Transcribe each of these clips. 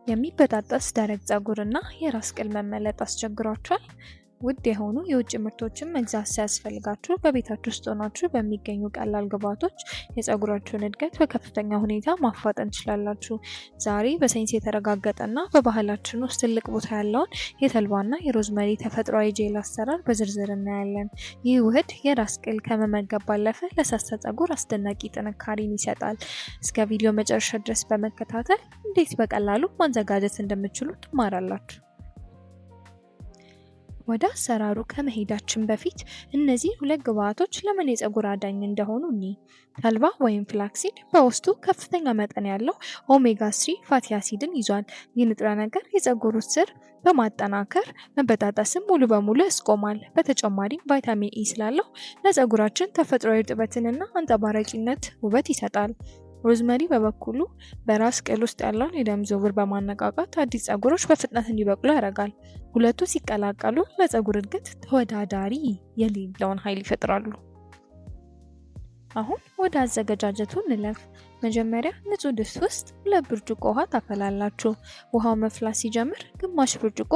የሚበጣጠስ ደረቅ ፀጉርና የራስ ቅል መመለጥ አስቸግሯችኋል? ውድ የሆኑ የውጭ ምርቶችን መግዛት ሳያስፈልጋችሁ በቤታችሁ ውስጥ ሆናችሁ በሚገኙ ቀላል ግብዓቶች የፀጉራችሁን እድገት በከፍተኛ ሁኔታ ማፋጠን ትችላላችሁ። ዛሬ በሳይንስ የተረጋገጠና በባህላችን ውስጥ ትልቅ ቦታ ያለውን የተልባና የ rosemary ተፈጥሯዊ ጄል አሰራር በዝርዝር እናያለን። ይህ ውህድ የራስ ቅል ከመመገብ ባለፈ ለሳሳ ፀጉር አስደናቂ ጥንካሬን ይሰጣል። እስከ ቪዲዮ መጨረሻ ድረስ በመከታተል እንዴት በቀላሉ ማዘጋጀት እንደምትችሉ ትማራላችሁ። ወደ አሰራሩ ከመሄዳችን በፊት እነዚህ ሁለት ግብዓቶች ለምን የፀጉር አዳኝ እንደሆኑ እንይ። ተልባ ወይም flaxseed በውስጡ ከፍተኛ መጠን ያለው omega 3 fatty acid ን ይዟል። ይህ ንጥረ ነገር የፀጉር ስር በማጠናከር መበጣጠስን ሙሉ በሙሉ ያስቆማል። በተጨማሪም ቫይታሚን ኢ ስላለው ለፀጉራችን ተፈጥሯዊ እርጥበትንና አንጸባራቂነት ውበት ይሰጣል። Rosemary በበኩሉ በራስ ቅል ውስጥ ያለውን የደም ዝውውር በማነቃቃት አዲስ ፀጉሮች በፍጥነት እንዲበቅሉ ያደርጋል። ሁለቱ ሲቀላቀሉ ለፀጉር እድገት ተወዳዳሪ የሌለውን ኃይል ይፈጥራሉ። አሁን ወደ አዘገጃጀቱ እንለፍ። መጀመሪያ ንጹህ ድስት ውስጥ 2 ብርጭቆ ውሃ ታፈላላችሁ። ውሃው መፍላት ሲጀምር ግማሽ ብርጭቆ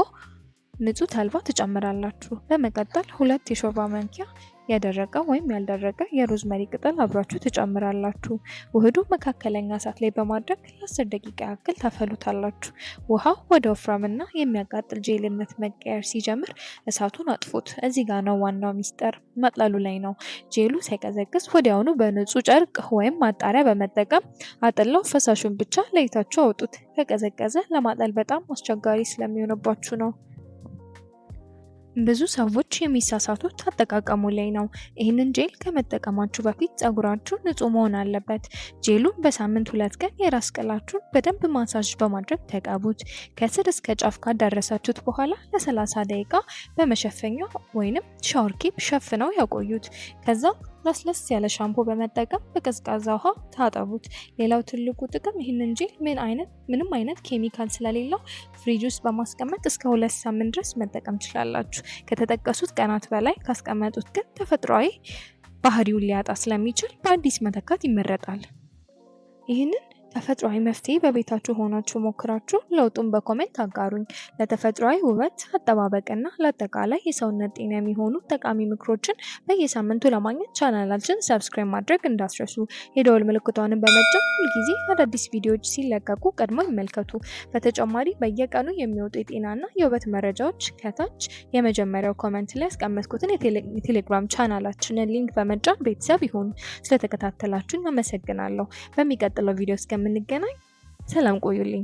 ንጹህ ተልባ ትጨምራላችሁ። በመቀጠል 2 የሾርባ ማንኪያ የደረቀ ወይም ያልደረቀ የሮዝመሪ ቅጠል አብራችሁ ትጨምራላችሁ። ውህዱ መካከለኛ እሳት ላይ በማድረግ ለ10 ደቂቃ ያክል ታፈሉታላችሁ። ውሃው ወደ ወፍራምና የሚያቃጥል ጄልነት መቀየር ሲጀምር እሳቱን አጥፉት። እዚህ ጋር ነው ዋናው ሚስጥር፣ መጥለሉ ላይ ነው። ጄሉ ሳይቀዘቅዝ ወዲያውኑ በንጹህ ጨርቅ ወይም ማጣሪያ በመጠቀም አጥለው ፈሳሹን ብቻ ለይታችሁ አውጡት። ከቀዘቀዘ ለማጠል በጣም አስቸጋሪ ስለሚሆንባችሁ ነው። ብዙ ሰዎች የሚሳሳቱት አጠቃቀሙ ላይ ነው። ይህንን ጄል ከመጠቀማችሁ በፊት ፀጉራችሁ ንጹህ መሆን አለበት። ጄሉን በሳምንት 2 ቀን የራስ ቅላችሁን በደንብ ማሳጅ በማድረግ ተቀቡት። ከስር እስከ ጫፍ ካዳረሳችሁት በኋላ ለ30 ደቂቃ በመሸፈኛ ወይንም shower cap ሸፍነው ያቆዩት። ከዛ ለስለስ ያለ ሻምፖ በመጠቀም በቀዝቃዛ ውሃ ታጠቡት። ሌላው ትልቁ ጥቅም ይህንን ጄል ምንም አይነት ኬሚካል ስለሌለው ፍሪጅ ውስጥ በማስቀመጥ እስከ 2 ሳምንት ድረስ መጠቀም ትችላላችሁ። ከተጠቀሱት ቀናት በላይ ካስቀመጡት ግን ተፈጥሯዊ ባህሪውን ሊያጣ ስለሚችል በአዲስ መተካት ይመረጣል። ይህንን ተፈጥሯዊ መፍትሄ በቤታችሁ ሆናችሁ ሞክራችሁ ለውጡን በ comment አጋሩኝ። ለተፈጥሯዊ ውበት አጠባበቅና ለአጠቃላይ የሰውነት ጤና የሚሆኑ ጠቃሚ ምክሮችን በየሳምንቱ ለማግኘት ቻናላችን subscribe ማድረግ እንዳትረሱ። የደወል ምልክቷንም በመጫን ሁልጊዜ አዳዲስ ቪዲዮዎች ሲለቀቁ ቀድሞ ይመልከቱ። በተጨማሪ በየቀኑ የሚወጡ የጤናና የውበት መረጃዎች ከታች የመጀመሪያው comment ላይ ያስቀመጥኩትን የቴሌግራም ቻናላችንን link በመጫን ቤተሰብ ይሁኑ። ስለተከታተላችሁኝ አመሰግናለሁ። በሚቀጥለው ቪዲዮ እስከምንገናኝ ሰላም ቆዩልኝ።